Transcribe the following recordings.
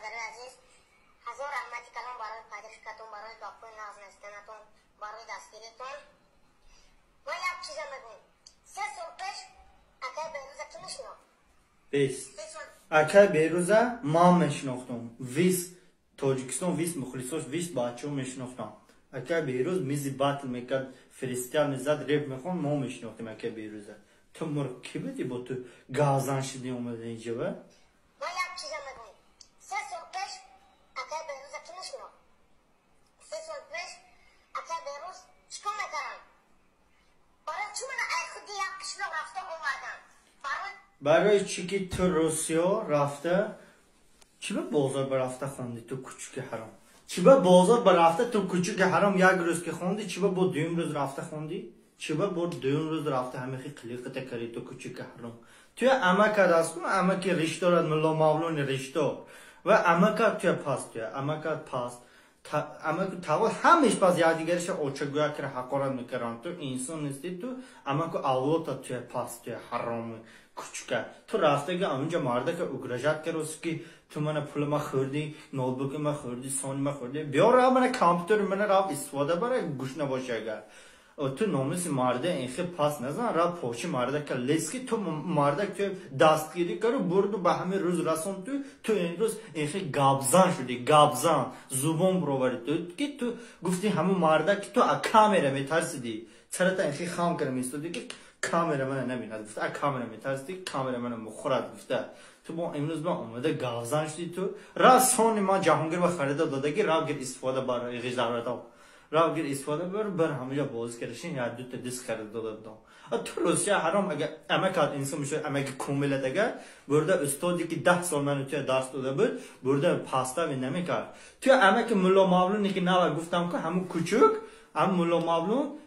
Бародари азиз, ҳазор раҳмати калон барои поддержкатон, барои гапҳои нағз навистанатон, барои дастгиритон. Ман як чиза мегӯям. 3 сол пеш акай Берӯза кӣ мешинохт? Бес. Акай Берӯза ман мешинохтам. Весь Тоҷикистон, весь мухлисош, весь бачаҳо мешинохтам. Акай Берӯз мизи батл мекард, фристайл мезад, реп мехонд, мо мешинохтем акай Берӯза. Ту мурғ кӣ будӣ, бо ту газан шидӣ, омада инҷа ба? Ман як чиза мегӯям. 3 сол пеш акай Берӯза кӣ мешинохт? 3 сол пеш акай Берӯз чӣ кор мекардам? Барои чӣ мана ай худи як қишлоқ рафта овардам? Барои Барои чӣ ки ту Русиё рафта, чӣ ба бозор ба рафта хонди, ту кучуки ҳаром? Чӣ ба бозор ба рафта, ту кучуки ҳаром, як рӯз ки хонди, чӣ ба бо дуюм рӯз рафта хонди? Чӣ ба бо дуюм рӯз рафта ҳамихи қилиқата карди, ту кучуки ҳаром? Туя амакат аст, амаки риш дорад, Мулло Мавлони ришдор. Ва амакат туя паст, туя амакат паст. Амаку тавол ҳамеш пас якдигариша очагӯя кира ҳақорат мекарданд. Ту инсон нестӣ, ту амаку авлота туя паст, туя ҳароми кучука. Ту рафтаги онҷа мардака угрожать кароси, ки ту мана пули ма хӯрдӣ, ноутбуки ма хӯрдӣ, сони ма хӯрдӣ. Биё, рав, мана компютери мана рав истифода бара, гӯш набоши агар. Ту номуси марда инхел пас назан, рав почи мардака лески, ту мардак ту дастгирӣ кару бурду ба ҳамин рӯз расон. Ту имрӯз инхел гапзан шудӣ, гапзан зубон бироварӣ ту, ки ту гуфти ҳамун мардак, ки ту а камера метарсидӣ, сарата инхел хам кара меистодӣ, ки камера мана набинад гуфта, а камера метарсидӣ, камера мана мухӯрад гуфта. Ту бо имрӯз ба омада гапзан шудӣ. Ту рав, сони ман Ҷаҳонгир ба харида додагӣ, рав гир истифода бар, ғизавратов, рав гир истифода бар, бар ҳамаҷа бозӣ кардашин, як дута диск харида дода будам. Ту Русия ҳаром, агар амакат инсон мешуд, амаки комилат, агар бурда устоде ки 10 сол ману туя дарс дода буд, бурда пастави намекард. Туя амаки Мулло Мавлуне ки нава гуфтам, ку ҳамун кучук, ҳамун Мулло Мавлун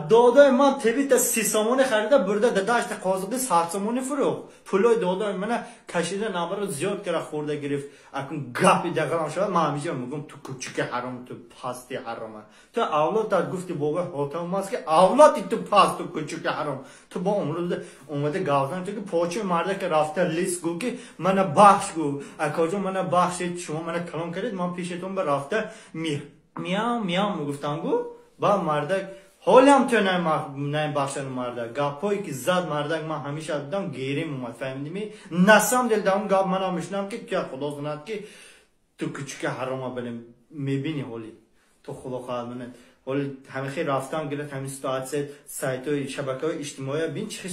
додои ман тевита 30 сомонӣ харида бурда дадашта қозиқи 100 сомонӣ фурӯхт. Пулои додои мана кашида, наваро зиёд кара хӯрда гирифт. Акун гапи дағалам шавад, ман ҳамиша мегӯям: ту кучуки ҳаром, ту пасти ҳарома, ту авлодат гуфти бобои Ҳотам аст, ки авлоди ту паст, ту кучуки ҳаром. Ту бо умрӯз омада гавзан, ту ки почи марда ки рафта лис гӯ, ки мана бахш гӯ, акоҷон, мана бахшед, шумо мана калон кардед, ман пешетон ба рафта миям миям мегуфтам гӯ. Ба мардак ҳолиам ту наибахшану мардак гапҳое ки зад мардак, ман ҳамеша дидам, герим омад, фаҳмидими? На самом деле дар он гап манам мешунам, ки туя худо знад, ки ту кучуки ҳарома балем мебини. Ҳоли ту худо хоҳад монад, ҳоли ҳамихе рафтам гирад ҳамин ситуация. Сайтҳои шабакаҳои иҷтимоия бин, чӣ хел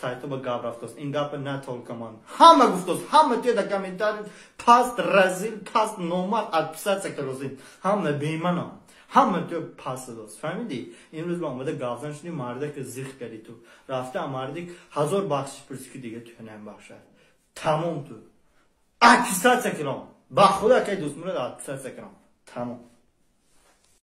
сайтҳо ба гап рафтааст. Ин гапа на только ман, ҳама гуфтааст, ҳама туя дар комментарий паст, разил, паст, номард, отписаться карозин, ҳама беманам, ҳама ту пас додааст, фаҳмидӣ? Имрӯз ба омада гавзан шудӣ, мардака зих кардӣ. Ту рафта мардик ҳазор бахшиш пурсӣ, ки дига ту намебахшад, тамом. Ту отписаться кирам, ба худо, акай Дӯстмурод, отписаться кирам, тамом.